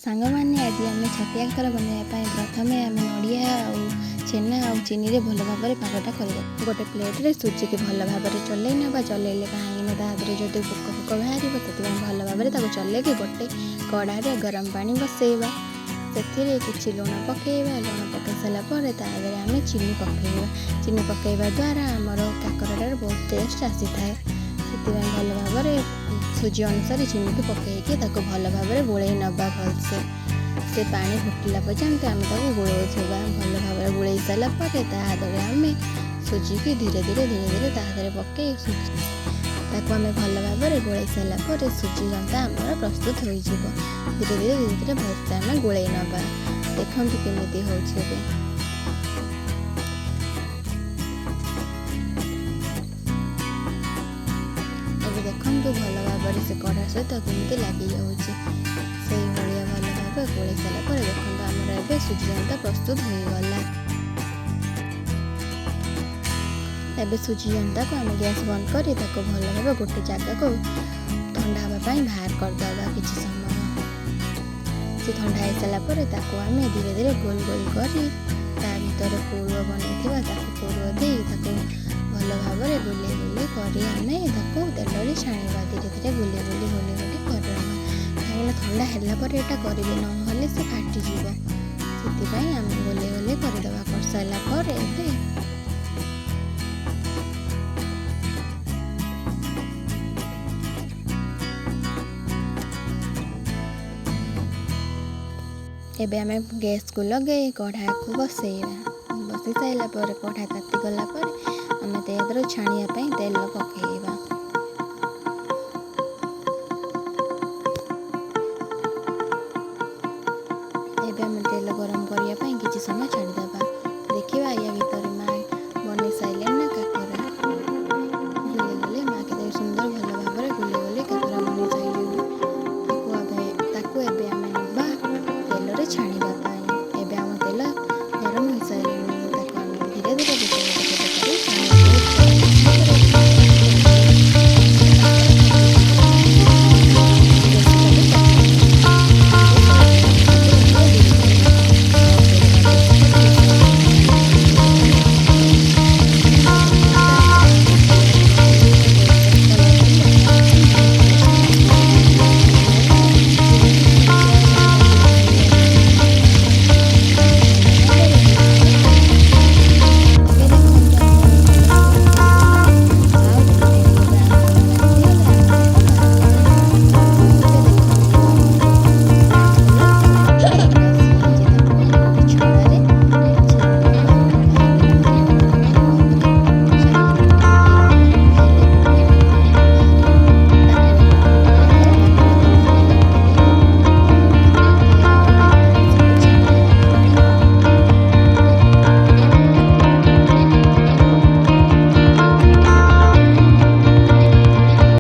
ସାଙ୍ଗମାନେ, ଆଜି ଆମେ ଛତିଆ କାକରା ବନାଇବା ପାଇଁ ପ୍ରଥମେ ଆମେ ନଡ଼ିଆ ଆଉ ଛେନା ଆଉ ଚିନିରେ ଭଲ ଭାବରେ ପାଗଟା କରିବା। ଗୋଟେ ପ୍ଲେଟ୍ରେ ସୁଜିକି ଭଲ ଭାବରେ ଚଲେଇ ନେବା। ଚଲେଇଲେ କାହିଁକିନା ତା ଦେହରେ ଯଦି ପୋକ ଫୋକ ବାହାରିବ, ସେଥିପାଇଁ ଭଲ ଭାବରେ ତାକୁ ଚଲେଇକି ଗୋଟେ କଡ଼ାରେ ଗରମ ପାଣି ବସେଇବା। ସେଥିରେ କିଛି ଲୁଣ ପକାଇବା। ଲୁଣ ପକାଇ ସାରିଲା ପରେ ତା ଦେହରେ ଆମେ ଚିନି ପକାଇବା। ଚିନି ପକାଇବା ଦ୍ୱାରା ଆମର କାକରାଟାର ବହୁତ ଟେଷ୍ଟ ଆସିଥାଏ। ସେଥିପାଇଁ ଭଲ ଭାବରେ ସୁଜି ଅନୁସାରେ ଚିନିକୁ ପକାଇକି ତାକୁ ଭଲ ଭାବରେ ଗୋଳେଇ ନେବା ଭଲସେ। ସେ ପାଣି ଫୁଟିଲା ପର୍ଯ୍ୟନ୍ତ ଆମେ ତାକୁ ଗୋଳଉଥିବା। ଭଲ ଭାବରେ ଗୋଳେଇ ସାରିଲା ପରେ ତା ଦେହରେ ଆମେ ସୁଜିକି ଧୀରେ ଧୀରେ ଧୀରେ ଧୀରେ ତା ଦେହରେ ପକାଇ ସୁଜି ତାକୁ ଆମେ ଭଲ ଭାବରେ ଗୋଳେଇ ସାରିଲା ପରେ ସୁଜି ଜନ୍ତା ଆମର ପ୍ରସ୍ତୁତ ହୋଇଯିବ। ଧୀରେ ଧୀରେ ଧୀରେ ଧୀରେ ଭଲସେ ଆମେ ଗୋଳେଇ ନେବା। ଦେଖନ୍ତୁ କେମିତି ହେଉଛି ଏବେ। ଏବେ ଦେଖନ୍ତୁ ଭଲ ଭାବରେ ସେ କଢ଼ା ସହିତ କେମିତି ଲାଗିଯାଉଛି। ସେଇଭଳିଆ ଭଲ ଭାବେ ଗୋଳେଇ ସାରିଲା ପରେ ଦେଖନ୍ତୁ, ଆମର ଏବେ ସୁଜି ଜନ୍ତା ପ୍ରସ୍ତୁତ ହୋଇଗଲା। ଏବେ ସୁଜି ଜନ୍ତାକୁ ଆମେ ଗ୍ୟାସ୍ ବନ୍ଦ କରି ତାକୁ ଭଲ ଭାବେ ଗୋଟେ ଜାଗାକୁ ଥଣ୍ଡା ହେବା ପାଇଁ ବାହାର କରିଦେବା କିଛି ସମୟ। ସେ ଥଣ୍ଡା ହେଇସାରିଲା ପରେ ତାକୁ ଆମେ ଧୀରେ ଧୀରେ ଗୋଲ ଗୋଲ କରି ତା ଭିତରେ ପୁର ବନେଇଥିବା, ତାକୁ ପୁର ଦେଇ ତାକୁ ଭଲ ଭାବରେ ଗୁଲେଇ ଗୁଲେଇ କରି ଆମେ ତାକୁ ତେଲରେ ଛାଣିବା। ଧୀରେ ଧୀରେ ଗୁଲେଇ ଗୁଲେଇ ଗୁଲେଇ ଗୁଲେଇ କରିଦେବା, କାହିଁକିନା ଥଣ୍ଡା ହେଲା ପରେ ଏଇଟା କରିବେ, ନହେଲେ ସେ ଫାଟିଯିବ। ସେଥିପାଇଁ ଆମେ ଗୋଲେଇ ଗୋଲେଇ କରିଦେବା। କରିସାରିଲା ପରେ ଏବେ ଆମେ ଗ୍ୟାସ୍କୁ ଲଗାଇ କଢ଼ାକୁ ବସେଇବା। ବସେଇ ସାରିଲା ପରେ, କଢ଼ା ତାତିଗଲା ପରେ ଆମେ ତେଲରେ ଛାଣିବା ପାଇଁ ତେଲ ପକାଇବା। ଏବେ ଆମେ ତେଲ ଗରମ କରିବା ପାଇଁ କିଛି ସମୟ ଛାଡ଼ିଦେବା।